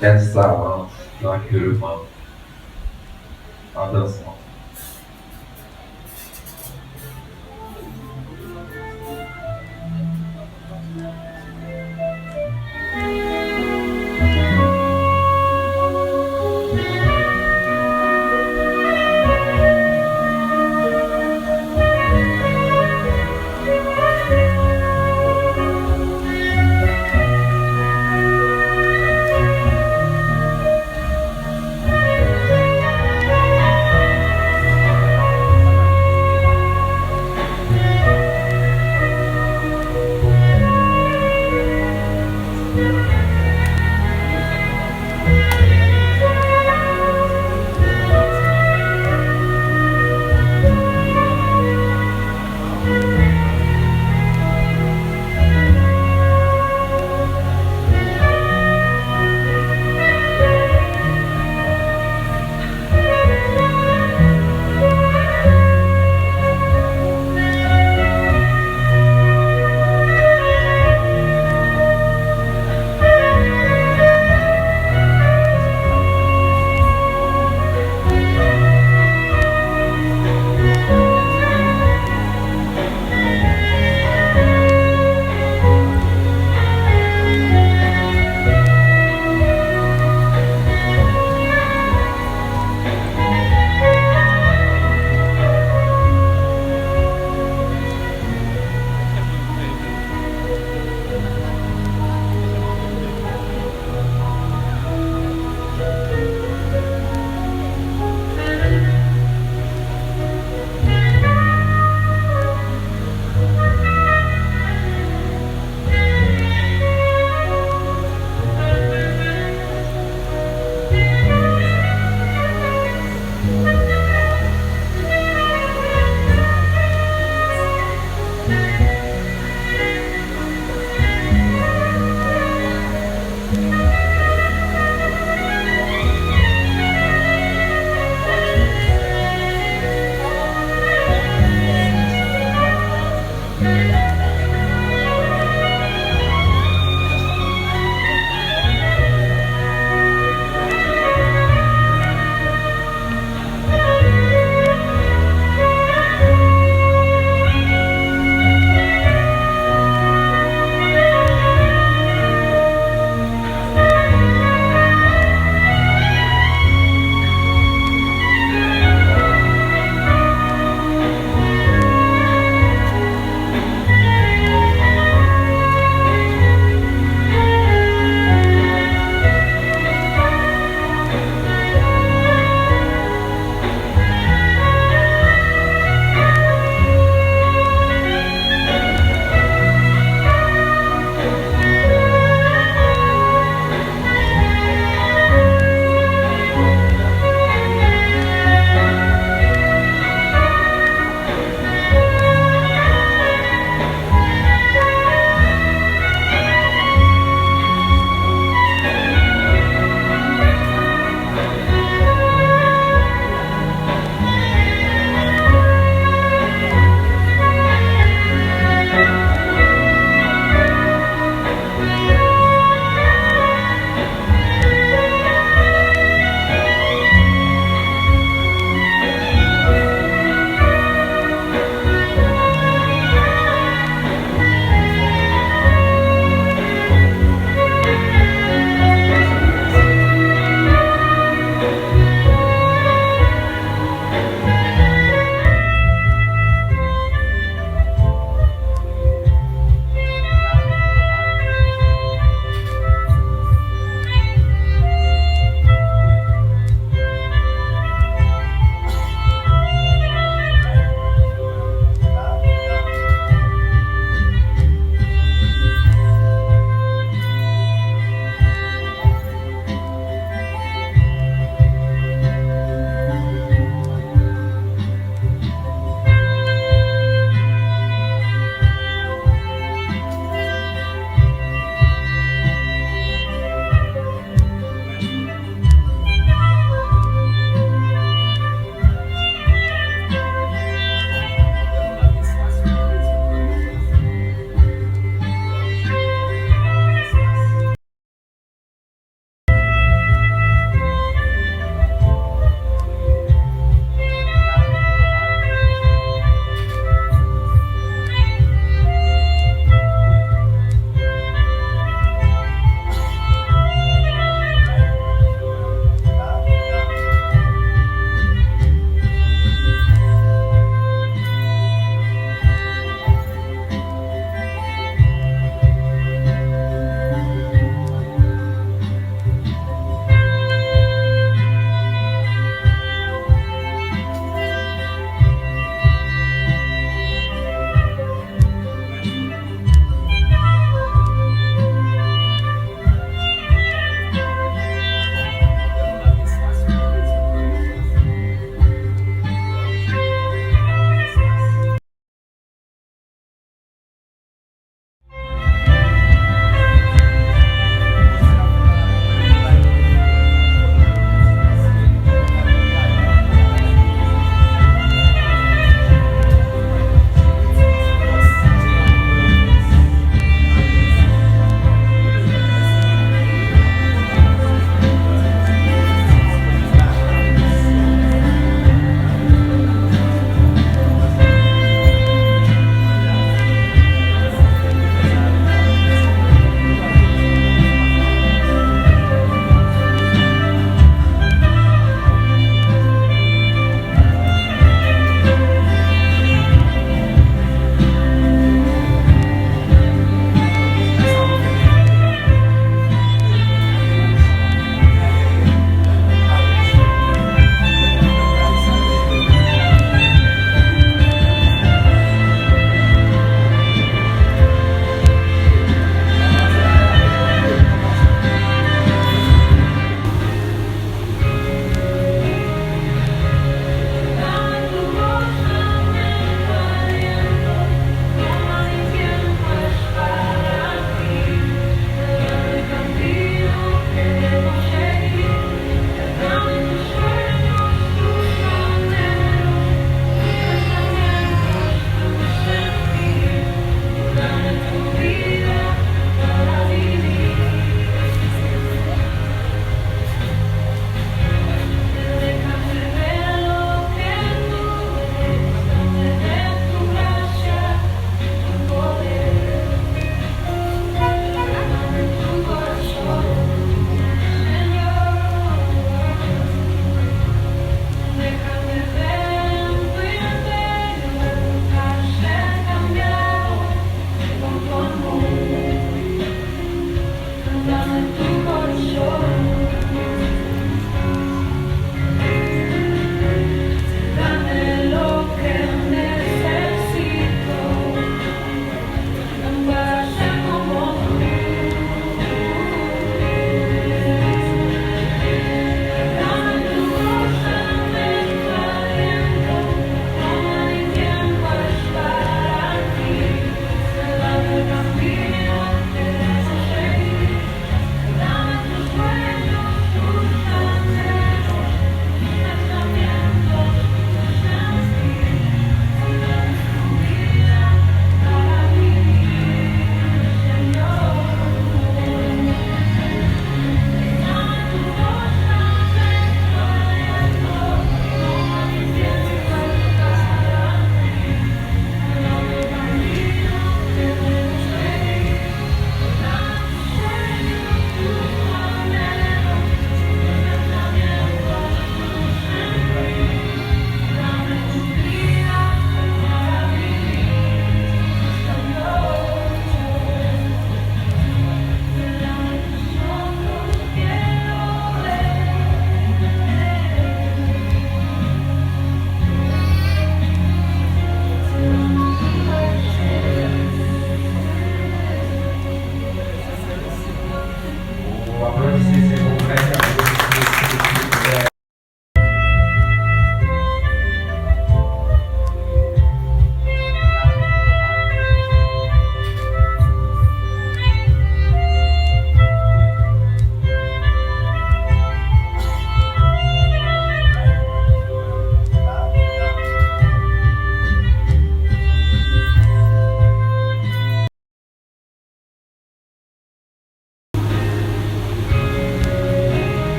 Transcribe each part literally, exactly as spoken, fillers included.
Kèt sa, trankilman, an dansman.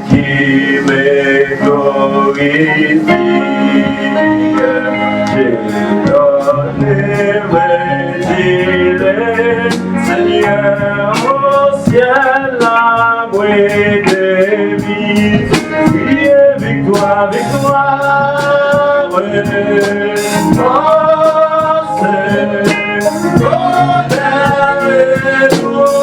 Qui me glorifie. Je l'honorerai, dile, Seigneur, au ciel, l'abri de vie. Criez victoire, victoire, force, honneur et gloire.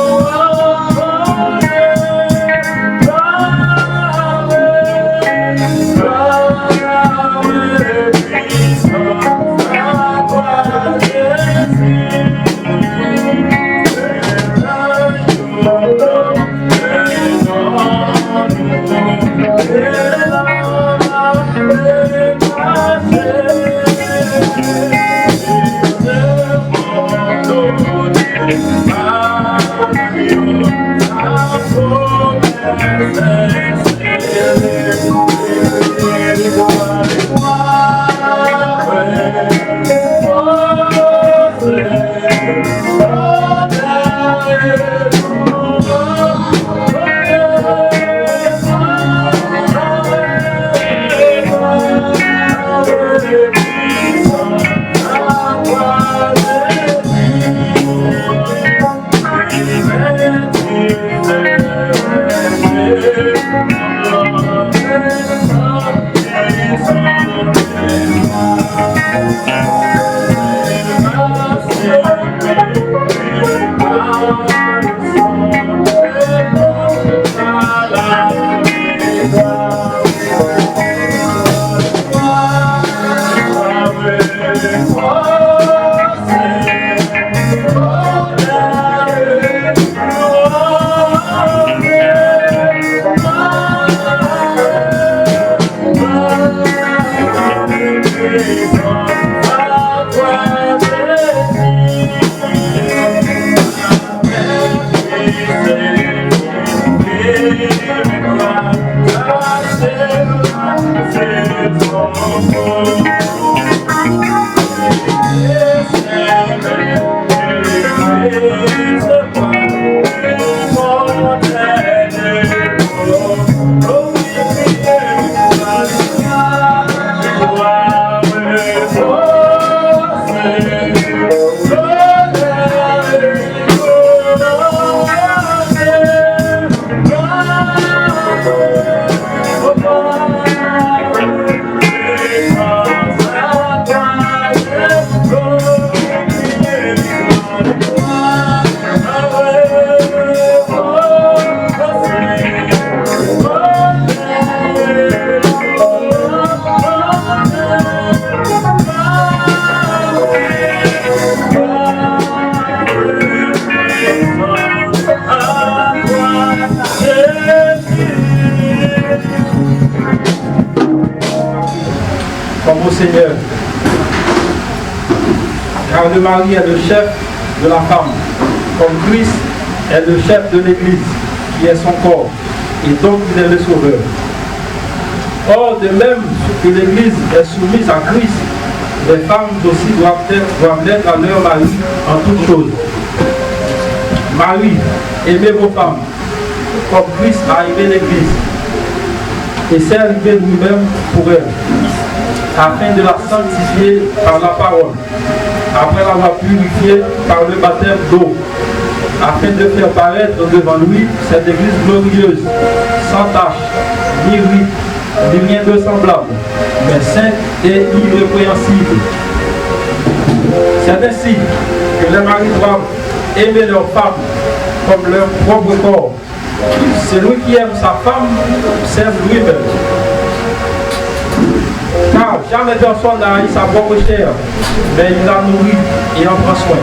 Comme au Seigneur, car le mari est le chef de la femme, comme Christ est le chef de l'Église, qui est son corps, et dont il est le sauveur. Or, de même que l'Église est soumise à Christ, les femmes aussi doivent être, doivent l'être à leur mari en toutes choses. Maris, aimez vos femmes, comme Christ a aimé l'Église, et s'est livré lui-même pour elle, afin de la sanctifier par la parole, après l'avoir purifiée par le baptême d'eau, afin de faire paraître devant lui cette Église glorieuse, sans tache, ni ride, ni rien de semblable, mais sainte et irrépréhensible. C'est ainsi que les maris doivent aimer leurs femmes comme leur propre corps. Celui qui aime sa femme s'aime lui-même. Car jamais personne n'a haï sa propre chair, mais il la nourrit et en prend soin,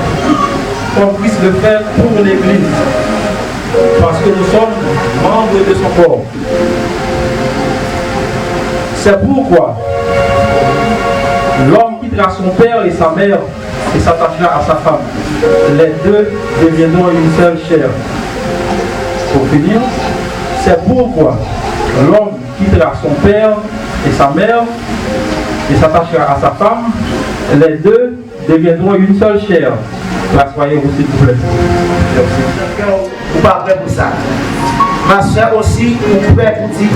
comme Christ le fait pour l'Église, parce que nous sommes membres de son corps. C'est pourquoi l'homme quittera son père et sa mère et s'attachera à sa femme. Les deux deviendront une seule chair. Pour finir, c'est pourquoi l'homme quittera son père et sa mère et s'attachera à sa femme. Les deux deviendront une seule chair. Assoyez-vous, s'il vous plaît. Merci. Ou pa prè pou sa. Ma sè osi, ou prè pou di,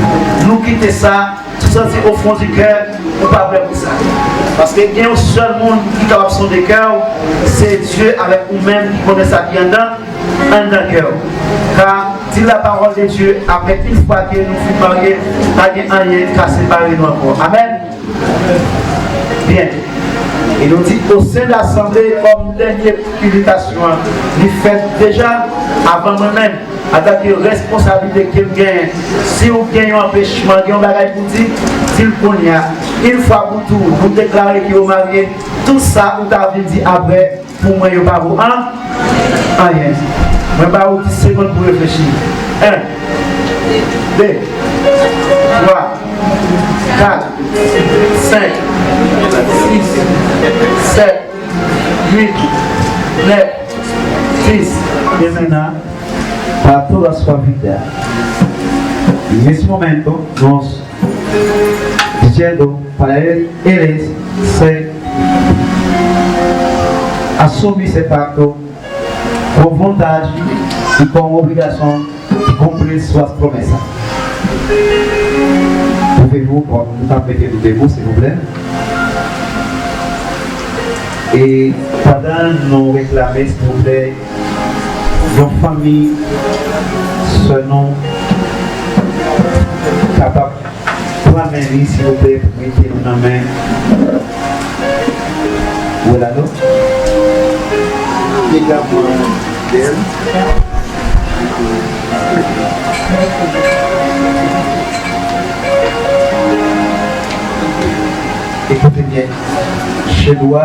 nou kite sa, si w santi au fond du cœur, ou pa prè pou sa. Paske gen yon sèl moun ki kapab sonde kè w, se Dye avèk ou menm ki konnen sa ki anndan, anndan kè w. Car, dit la parole de Dieu, après une fois que nous fûmes mariés, pa gen anyen k ka separe nou ankò. Amèn. Byen. E nou di, au sein de l'assemblée, kòm dènye piblikasyon an, li fèt deja avan mwen menm, antanke responsablite ke m genyen. Si w gen yon anpechman, gen yon bagay pou di, di l kounye a. Yon fwa pou tou, nou deklare ke w marye, tout sa ou ta vin di apre, pou mwen, yo pa vo an, anyen. Mwen ba ou dis segonn pou reflechi. En, de, twa, kat, senk, sis, sèt, uit, nèf, dis. Demen nan, pa toda sua vida. Nesse momento, nós dizendo para ele, eles se assumir esse pacto com vontade e com obrigação de cumprir suas promessas. Pouvez-vous, bon, nou ka mete nou debout, silvouplè. E pandan nou reklame, silvouplè, yon fanmi, sè nou kapab pran men li, silvouplè, pou mete nou nan men. Ou la, non? Piga mwen, bèl. Ekoute byen. Chedwa,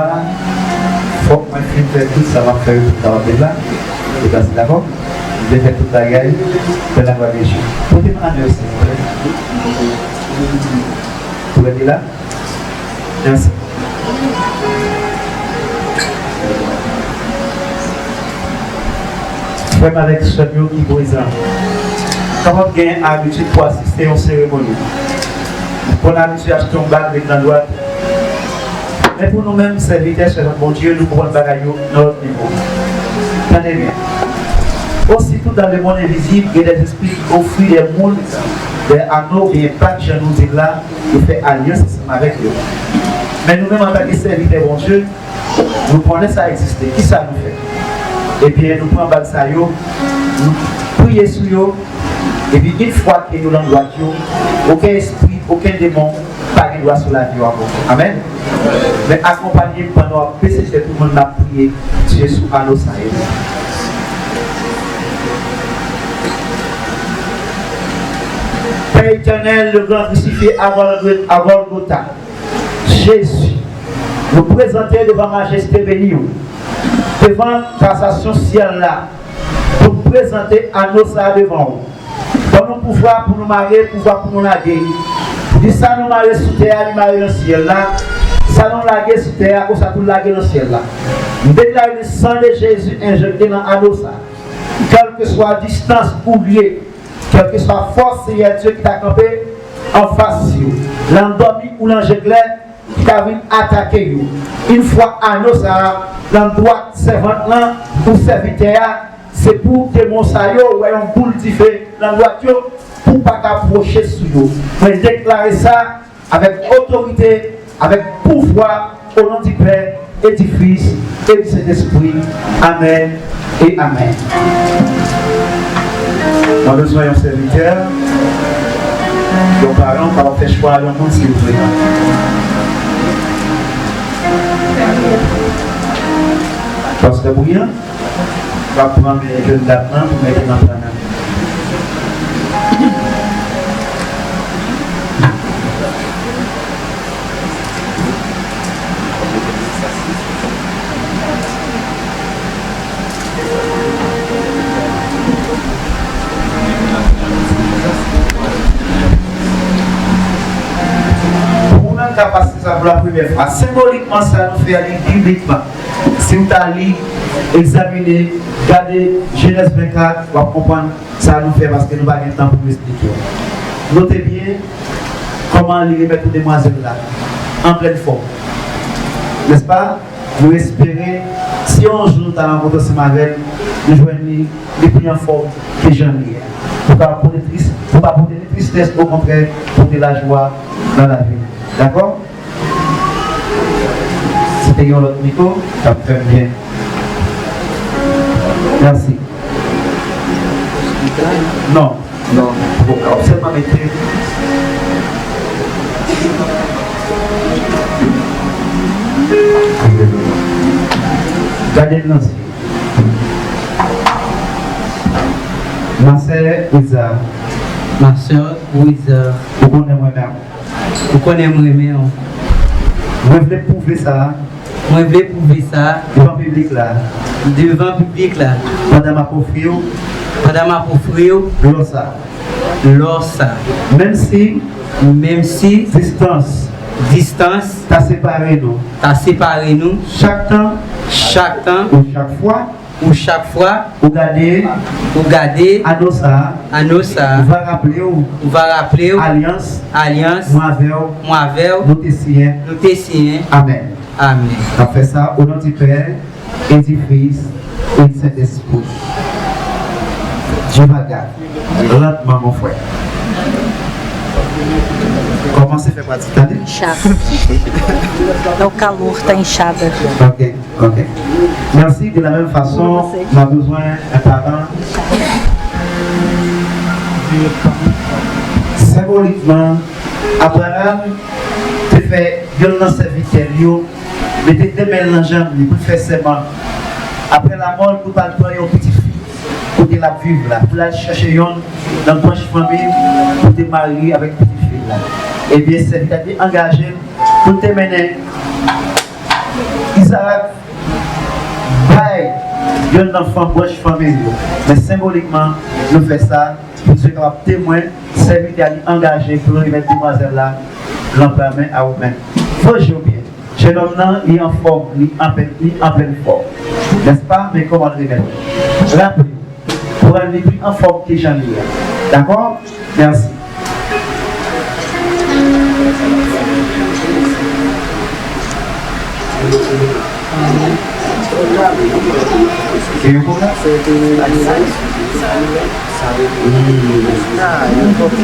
fòk mwen fin fè tout sa m ap fè yo pou m kapab vin la. Ou ta si dakò? M te fè tout bagay, fè la glwa de Dye. Pote m anyo, silvouplè. Ou rete la? Mèsi. Frè m avèk sè m yo ki prezan, kapab gen abitid pou asiste yon seremoni. Konn abitye achte yon bag, met nan dwèt. Men pou nou menm, sèvitè, sèvant Bondye, nou konprann bagay yo nan lòt nivo. Tande byen. Aussi, tout dans le monde invisible, il y a des esprits qui offrent des moules, des anneaux, byen bag, jan nou di l la, yo fè alyans ansanm avèk yo. Men nou menm, antanke sèvitè Bondye, nou konnen sa egziste. Kisa nou fè? Ebyen, nou pran bag sa yo, nou priye sou yo, epi yon fwa ke yo nan dwèt yo, okenn espri, okenn demon pa gen dwa sou lavi w ankò. Amèn. Men akonpanye m pandan w ap bese tèt ou, moun n ap priye Dye sou ano sa yo. Père éternel, le grand crucifié à Golgotha, Jezi, nou prezante devan majeste beni w, devan kasasyon syèl la, pou n prezante ano sa a devan w. Ban nou pouvwa pou nou mare, pouvwa pou nou lage. Di sa nou mare sou tè a, li mare nan syèl la. Sa nou lage sou tè a, konsa tou lage nan syèl la. M deklare le sang de Jésus enjekte nan ano sa. Kèlkeswa distans ou ye, kèlkeswa fòs, Seyè Dye, ki ta kanpe anfas yo, nan dòmi ou nan je klè, ki ta vin atake yo. Yon fwa ano sa a nan dwèt sèvant lan ou sèvitè a, se pou demon sa yo wè yon boul dife nan dwèt yo, pou pa ka pwoche sou yo. Mwen deklare sa avèk otorite, avèk pouvwa, au nom du Père et du Fils et du Saint-Esprit. Amèn et amèn. Mwen bezwen yon sèvitè, yon paran, ou kapab fè chwa yon moun, silvouplè. Pastè Brillant, w ap pran men jèn dam nan pou mete nan plan nan. Pou moun nan ka pase sa pou la premyè fwa, senbolikman sa nou fè a li biblikman. Si w ta li, egzamine, gade Jenèz vennkat, w ap konprann sa nou fè, paske nou pa gen tan pou nou esplike. Note byen kòman li remèt pou demwazèl la, an plèn fòm. Nèspa? Nou espere, si yon jou nou ta rankontre ansanm avè l, nou jwenn li, li pi anfòm ke jan l ye a. Pou ka pote tris, pou pa pote ni tristès, okontrè, pote lajwa nan lavi. Dakò? Si te gen yon lòt mikwo, t ap fè m byen. Mèsi. Non. Non. Ou ap sèlman mete. Gade l nan zye. Ma sè Wiza. Ma sè Wiza. Ou konnen mwen menm. Ou konnen m renmen w. Mwen vle pwouve sa. Mwen vle pwouve sa. Devan piblik la. Devan piblik la. Pandan m ap ofri w. Pandan m ap ofri w. Lò sa. Lò sa. Menm si. Menm si. Distans. Distans. Ta separe nou. Ta separe nou. Chak tan. Chak tan. Ou chak fwa. Ou chak fwa. Ou gade. Ou gade. Ano sa. Ano sa. Ou va raple w. Ou va raple w. Alyans. Alyans. Mwen avè w. Mwen avè w. Nou te siyen. Nou te siyen. Amèn. Amèn. N ap fè sa o non di Pè, e di Fis, e di Sentespri. Dye va gade. Lantman, mon frè. Kòmanse fè pratik la, tande. Inch'Allah. Então, calor tá inchada. Ok. Ok. Mèsi. De la menm fason, n a bezwen yon paran. Senbolikman, Abraram te fè yonn nan sèvitè l yo mete de men l nan janm li pou l fè sèman. Apre lanmò l, pou l pral pran yon pitit fi kote l ap viv la, pou l al chache yonn nan branch fanmi l pou te marye avèk pitit fi l la. Ebyen, sèvitè te angaje l pou l te mennen Izarak bay yonn nan fanm branch fanmi l yo. Men senbolikman, nou fè sa pou Dye kapab temwen, sèvitè a li angaje pou l remèt demwazèl la nan pa men a ou menm. Voye w byen. Jennonm nan, li anfòm, li anpèn, li anpèn fòm. Nèspa? Men kòman l remèt? Raple w, pou rann li pi anfòm ke jan li ye a. Dakò? Mèsi. Gen yon pwoblèm? Ah, ok.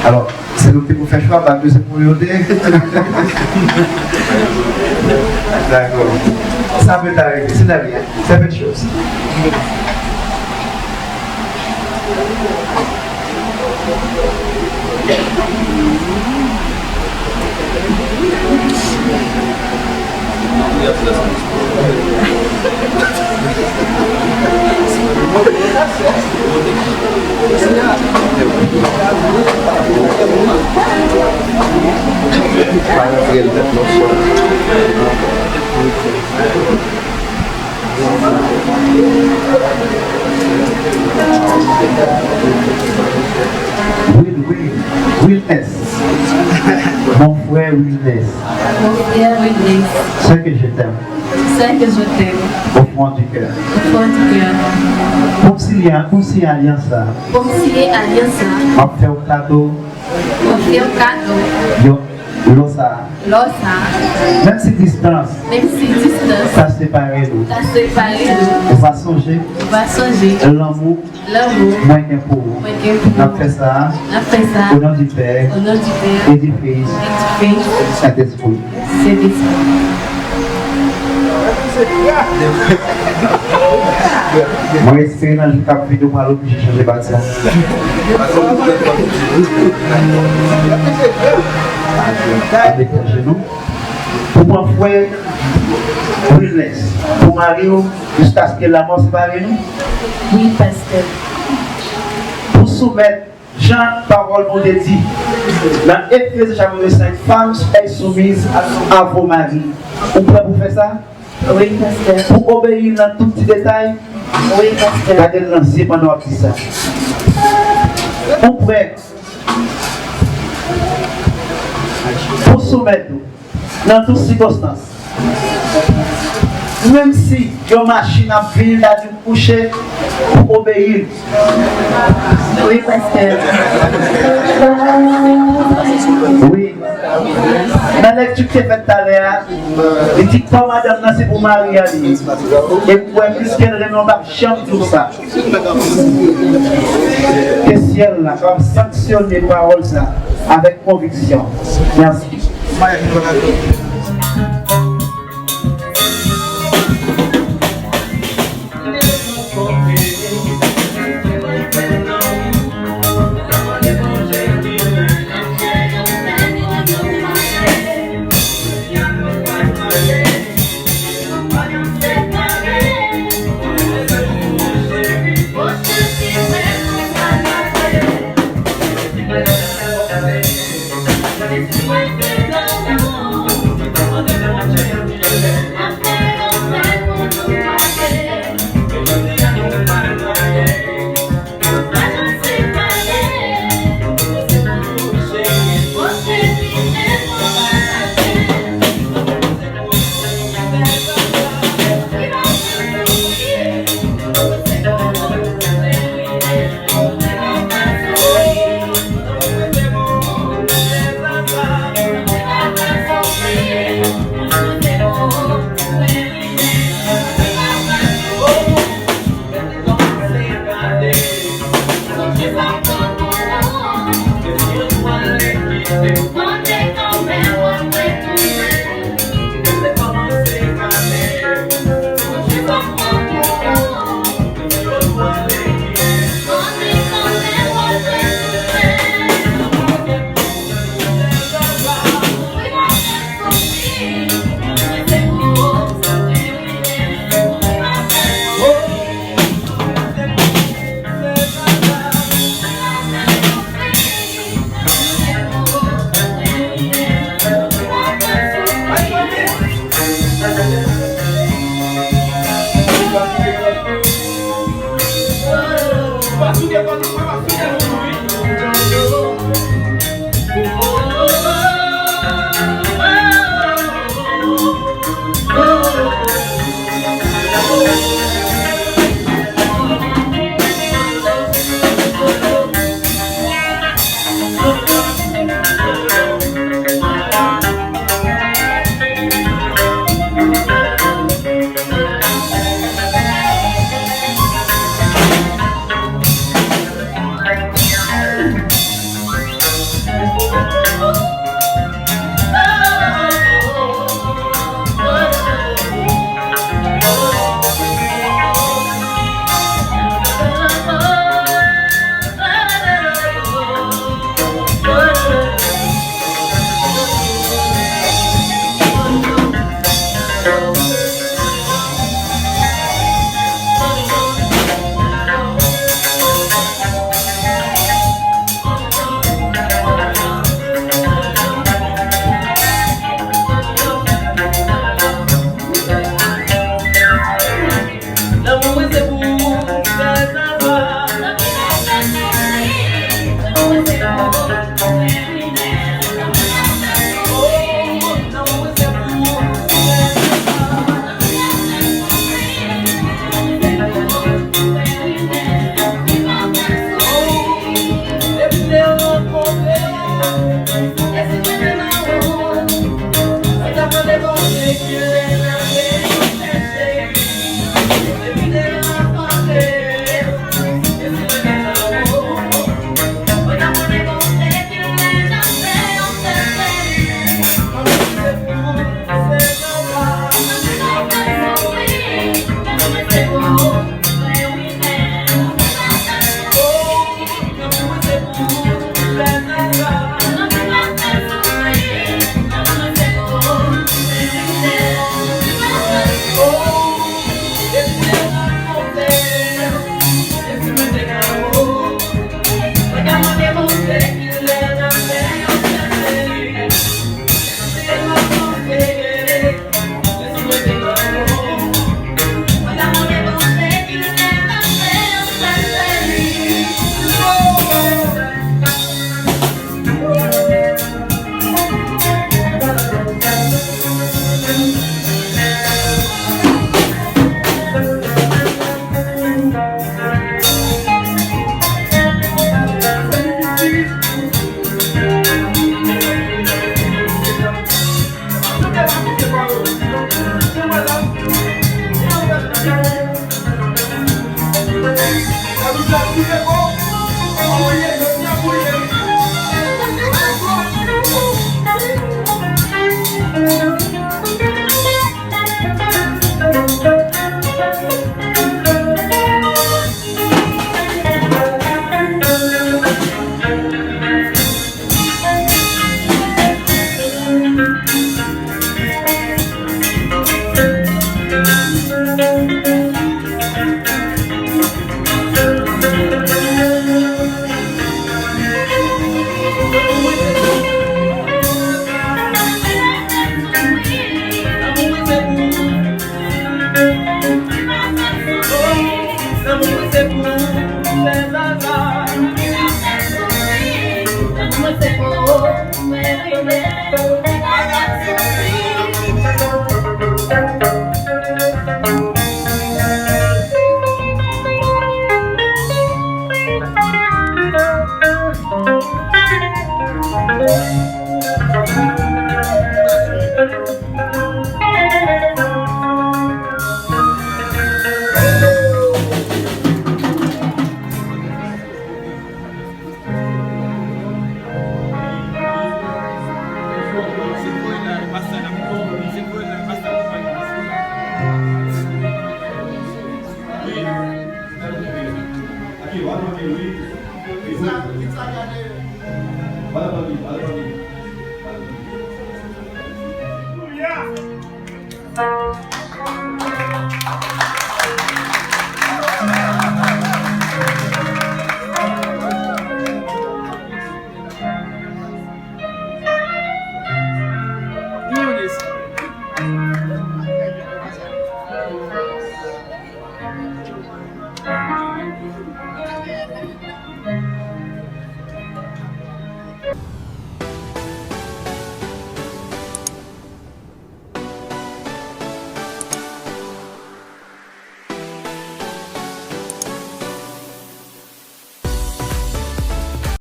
Alò, se nou ki pou fè chwa, pa nou se pou yo de. Dakò. Sa peut arriver, c'est la vie, hein. Certaines choses. Will, Will, Wilness. Mon frère Wilness. Mon frère Wilness. Ce que je t'aime. Ce que je t'aime. Au fond du cœur. Au fond du cœur. Pou m siyen, pou m siyen alyans sa. Pou m siyen alyans sa. M ap fè w kado. M ap fè w kado. Yo, lò sa. Lò sa. Menm si distans. Menm si distans. Ta separe nou. Ta separe nou. Ou va sonje. Ou va sonje. Lanmou. Lanmou. Mwen gen pou ou. Mwen gen pou ou. N ap fè sa. N ap fè sa. O non di Pè. O non di Pè. E di Fis. E di Fis. Sentespri. Sentespri. Mwen espere nan jou k ap vini ou pral oblije chanje bati a. Ann deplonje nou. Pou pran frè Wilness, pou mari w, jiskaske lanmò separe nou. Wi, pastè. Pou soumèt, jan pawòl Bondye di nan Efezen chapit senk, Femmes, soyez soumises à vos maris. Ou prè pou fè sa? Wi, pastè. Pou obeyi nan tout ti detay? Wi, pastè. Gade l nan zye pandan w ap di sa. Ou prè pou soumèt ou nan tout sikonstans? Menm si yon machin ap vini, l ta di m kouche, ou obeyi l. Wi, pastè. Wi. Nan lekti k te fèt talè a, li di kò madanm nan se pou mari a li ye. E m kwè piske l renmen w, l p ap janm di w sa. Ke syèl la sanksyone pawòl sa avèk konviksyon. Mèsi.